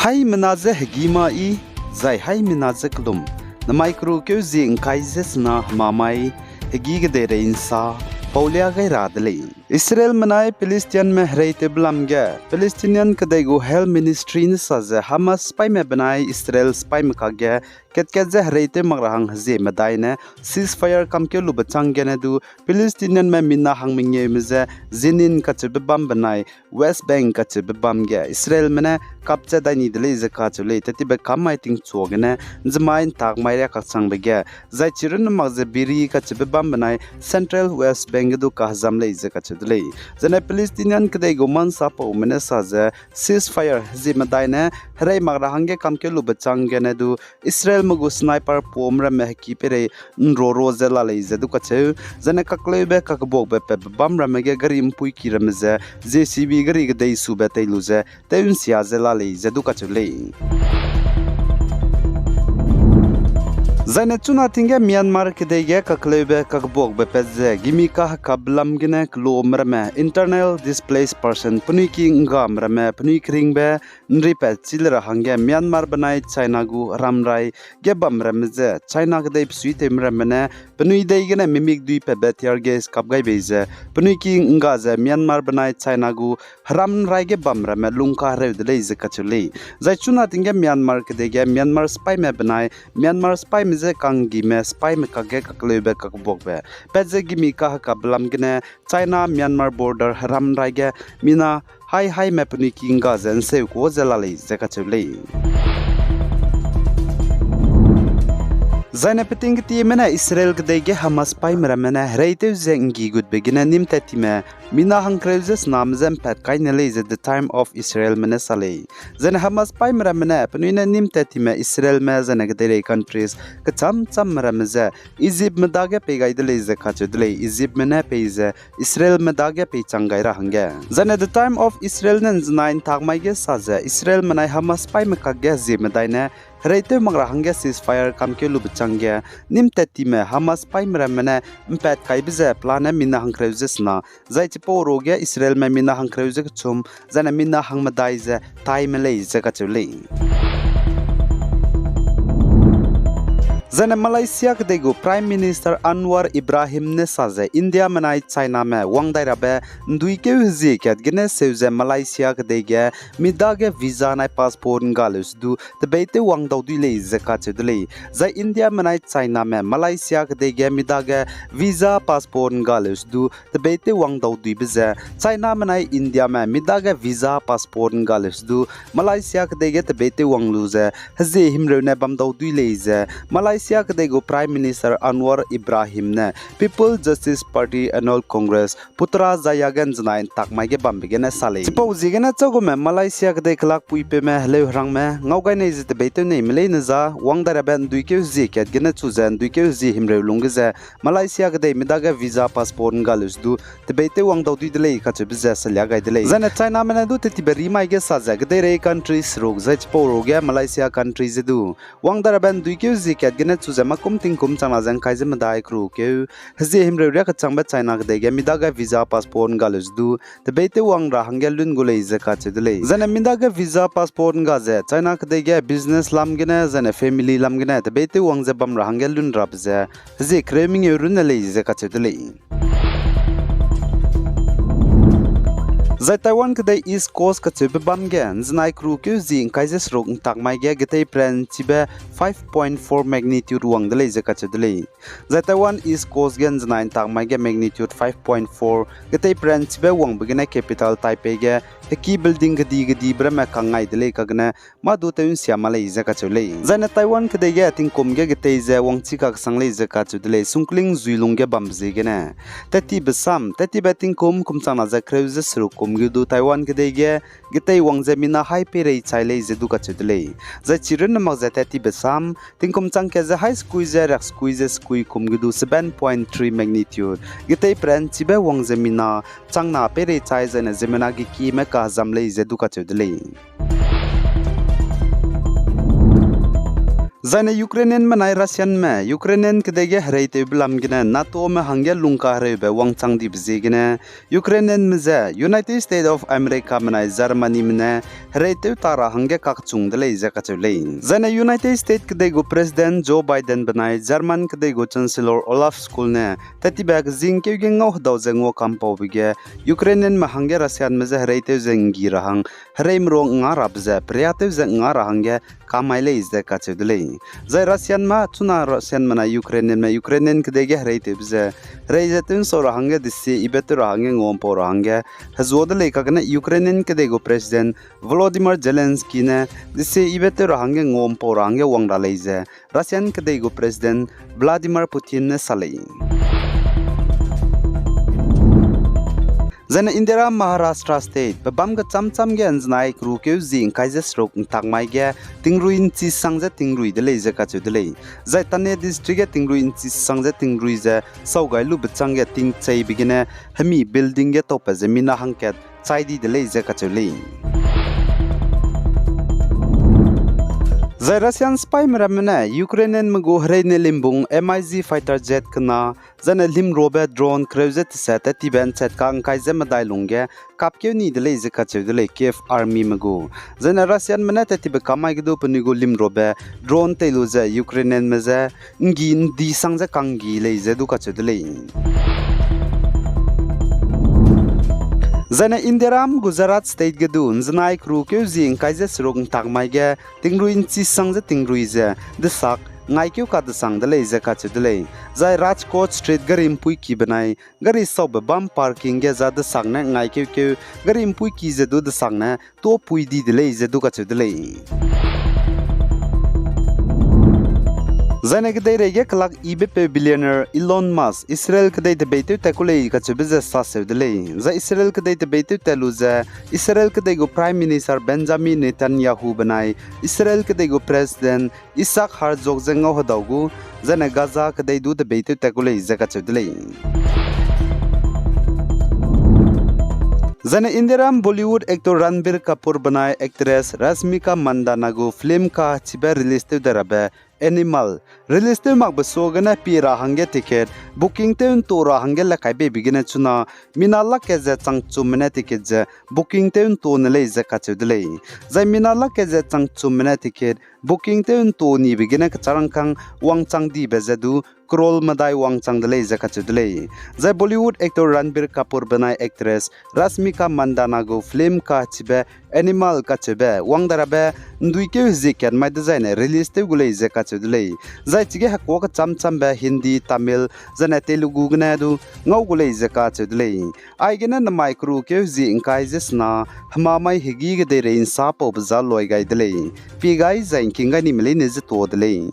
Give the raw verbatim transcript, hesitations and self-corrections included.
Haimena je hegî ma yi, zai haimena je kelum, namai keru keu zie ’ngkai ze sena hemamai, hegî kedeirei ’nsa, paulia gai ra de lei. Israelme nai Palestinianme hereitewbe lam ge, Palestinian kedei gu Health Ministry ne sa ze Hamas sipaîme benai Israel sipaîme kakge kat-kat ze hereitew mak ra hang hezie medai ne ceasefire kamkeu lube chang gene du Palestinianme mina hang mengeume ze Jenin kacheube bam benai West Bank kacheube bam ge Israelme ne kapchat dai ni de lei ze kacheu lei, tetibe kam mai tingchua gene ’nzemai ’ntak mai riâ kakchangbe ge, zai chirunne mak ze Beria kacheube bam benai Central West Bank ge du kahezam lei ze kacheu de lei. Zene Palestinian kedei gu mansapaume ne sa ze ceasefire hezie medai ne herei mak ra hangge kamkeu lube chang gene du Israelme gu sniper puam ramme heki peirei ’nroro ze la lei ze du kacheu, zene kakleube kakbuakbe patbe bam ramme ge gari ’mpuiki ramme ze J C B gari kedei sube tei lu ze tew ’nsia ze la lei ze du kacheu lei. Zaine chuna ting ge Myanmar kedei ge kakleube kakbuakbe pat ze gimi kahekapbe lam gene kelome ramme, internal displaced person, penui ki ’nggame ramme penui keringbe ’nripat chi le ra hangge Myanmar benai China gu heramrai ge bam ramme ze China kedei besuitewme ramme ne penui dei gene mimikdui patbe tear gas kap gai bei ze penui ki ’ngga ze Myanmar benai China gu heramrai ge bam ramme lungkahereu de lei ze kacheu lei. Zai chuna ting ge Myanmar kedei ge Myanmar sipaîme benai Myanmar sipaîme je kanggime sipaîme kakge kakleube kakbuakbe pat ze gimi kahekapbe lam gene China Myanmar border heramrai ge mina hai haime penui ki ’ngga ze ’nseu kuâ ze la lei ze kacheu lei. Zaine peting ketieme ne Israel kedei ge Hamas sipaîme ramme ne hereitew ze ’nggi gutbe gene nîm tattime mina hangkereu ze sename je ’mpat kai ne lei ze The Time of Israelme ne sa lei. Zaine Hamas sipaîme ramme ne penui ne nîm tattime Israelme zaine kedeirei countries kechâm-châmme ramme ze Egyptme dage pei gai de lei ze kacheu de lei. Egyptme ne pei ze Israelme dage peichang gai ra hangge. Zaine The Time of Israel ne ’nzenai ’ntak mai ge sa ze Israelme nai Hamas sipaîme kakge hezie medai ne hereitew mak ra hangge ceasefire kamkeu lube chang ge nîm tattime Hamas sipaîme ramme ne ’mpat kaibe ze pelane mina hangkereu ze sena, zai chipau ruage Israelme mina hangkereu ze kechum, zaine mina hangmedai ze taime lei ze kacheu lei. Zaine Malaysia kedei gu Prime Minister Anwar Ibrahim ne sa ze Indiame nai Chiname wang dai rabe ’nduikeu hezie kat gene seu ze Malaysia kedei ge mi dage visa nai passport ’nggaleu se du tebeitew wang dau dui lei ze kacheu de lei. Zai Indiame nai Chiname Malaysia kedei ge mi dage visa passport ’nggaleu se du tebeitew wang dau duibe ze, Chiname nai Indiame mi dage visa passport ’nggaleu se du Malaysia kedei ge tebeitew wang lu ze hezie himreu ne bam dau dui lei ze Malaysia kedei gu Prime Minister Anwar Ibrahim ne People Justice Party Annual Congress Putrajaya ge ’nzenai ’ntak mai ge bambe gene sa lei. Chipau ziegene chagume Malaysia kedei kelakpuipeume heleu herangme ngau gai nei ze tebeitew neime leine za wang dai rabe ’nduikeu hezie kat gene chu ze ’nduikeu hezie himreu lungge ze Malaysia kedei mi dage visa passport ’nggaleu se du tebeitew wang dau dui de lei kacheube ze salia gai de lei. Zaine Chiname ne du tetibe rimai ge sa ze kedeirei country seruk zai chipau ruage Malaysia country ze du wang dai rabe ’nduikeu hezie kat gene chu ze makum tingkum changna ze ’ngkai ze medai keru keu hezie himreu riâ kechangbe China kedei ge mi dage visa passport ’nggaleu se du tebeitew wang ra hangge lun gu lei ze kacheu de lei. Zaine mi dage visa passport ’ngga ze China kedei ge business lam gene zaine family lam gene tebeitew wang ze bam ra hangge lun rabe ze hezie kereu mengeu runne lei ze kacheu de lei. Zai Taiwan kedei East Coast kacheube bam ge ’nzenai keru keu hezie ’ngkai ze seruk ’ntak mai ge getei peranchibe five point four magnitude wang de lei ze kacheu de lei. Zai Taiwan East Coast ge ’nzenai ’ntak mai ge magnitude five point four getei peranchibe wangbe gene capital Taipei ge heki building kedi-kedibe ramme kangngai de lei kagene mâ du tew ’nsia ma lei ze kacheu lei. Zaine Taiwan kedei ge tingkum ge getei ze wangchi kaksang lei ze kacheu de lei, sungkling zuilung ge bambe ziegene. Tettibe sam, tettibe tingkum kum changna ze kereu ze seruk kum ge du Taiwan kedei ge getei wang ze mina hai peirei chai lei ze du kacheu de lei. Zai chirunne mak ze tettibe sam, tingkum chang kat ze hai sekui ze riak sekui ze sekui kum ge du seven point three magnitude getei peranchibe wang ze mina changna peirei chai zaine ziemmena gekime kahezam lei ze du kacheu de lei. Zaine Ukrainianme nai Russianme Ukrainian kedei ge hereitewbe lam gene NATOme hangge lungkahereube wangchang dibe ziegene Ukrainianme je United States of Americame nai Germanyme ne hereitew ta ra hangge kakchung de lei ze kacheu lei. Zaine United States kedei gu President Joe Biden benai German kedei gu Chancellor Olaf Scholz ne tattibe kezingkeu ge ngau hedau ze nguakampaube ge Ukrainianme hangge Russianme je hereitew ze nggi ra hang, hereimerua nga rabe ze periatew ze nga ra hangge kamai lei ze kacheu de lei. Zai Russianme chuna Russianme nai Ukrainianme Ukrainian kedei ge hereitewbe ze herei ze tewnsau ra hangge desie ibe tew ra hangge nguampau ra hangge hezua de lei kagene Ukrainian kedei gu President Volodymyr Zelensky ne desie ibe tew ra hangge nguampau ra hangge wang ra lei ze Russian kedei gu President Vladimir Putin ne sa lei. Zaine Indiaram Maharashtra State pebâm kechâm châm ge nzenai kerukeu zi ngkai ze seruk ntak mai ge tingrui nchi sang ze tingrui de lei ze kacheu de lei. Zai Thane District ge tingrui nchi sang ze tingrui ze sau gai lube châng ge tingcheibe gene hemi building ge taupat ze mina hangkat chai di de lei ze kacheu lei. Zai Russian sipaime ramme ne Ukrainianme gu hereine limbung MiG fighter jet kena, zaine limrobe drone kereu ze tese tattibe nchat ka ngkai ze medai lungge kapkeu ni de lei ze kacheu de lei Kyiv Armyme gu. Zaine Russianme ne tattibe kamai ge du penui gu limrobe drone tei lu ze Ukrainianme je nggi ndi sang ze kanggi lei ze du kacheu de lei. Zaine Indiaram Gujarat State ge du nzenai kerukeu zi ngkai ze seruk ntak mai ge tingrui nchi sang ze tingrui ze desak ngaikeu kadesang de lei ze kacheu de lei. Zai Rajkot Street gari mpuiki benai gari saube bam parking ge za desak ne ngaikeukeu gari mpuiki ze du desak ne tuâpui di de lei ze du kacheu de lei. Zaine kedeirei ge kelak yibe peu billionaire Elon Musk Israel kedei tebeitew tat ku lei kacheube ze saseu de lei. Zai Israel kedei tebeitew tat lu ze Israel kedei gu Prime Minister Benjamin Netanyahu benai Israel kedei gu President Isaac Herzog ze ngau hedau gu, zaine Gaza kedei du tebeitew tat ku lei ze kacheu de lei. Zaine Indiaram Bollywood actor Ranbir Kapoor benai actress Rashmika Mandanna gu film kachibe release tew de rabe Animal release tew makbe suagene pie ra hangge ticket booking tew ntu ra hangge le kaibeibe gene chuna mina lak ke ze changchumme ne ticket ze booking tew ntu ne lei ze kacheu de lei. Zai mina lak ke ze changchumme ne ticket booking tew ntu nibe gene kecharangkang wangchang dibe ze du crore medai wangchang de lei ze kacheu de lei. Zai Bollywood actor Ranbir Kapoor benai actress Rashmika Mandanna gu film kachibe Animal kacheube wang de rabe nduikeu hezie kat mai dezaine release tew gu lei ze kacheu de lei. Zai chige hekuâ kechâm châmbe Hindi, Tamil, zaine Telugu gene du ngau gu lei ze kacheu de lei. Aigene nemai kerukeu hezie ngkai ze sena hemamai hegî kedeirei nsa paube za loi gai de lei. Pie gai zai ngking gai nime leine ze tuâ de lei.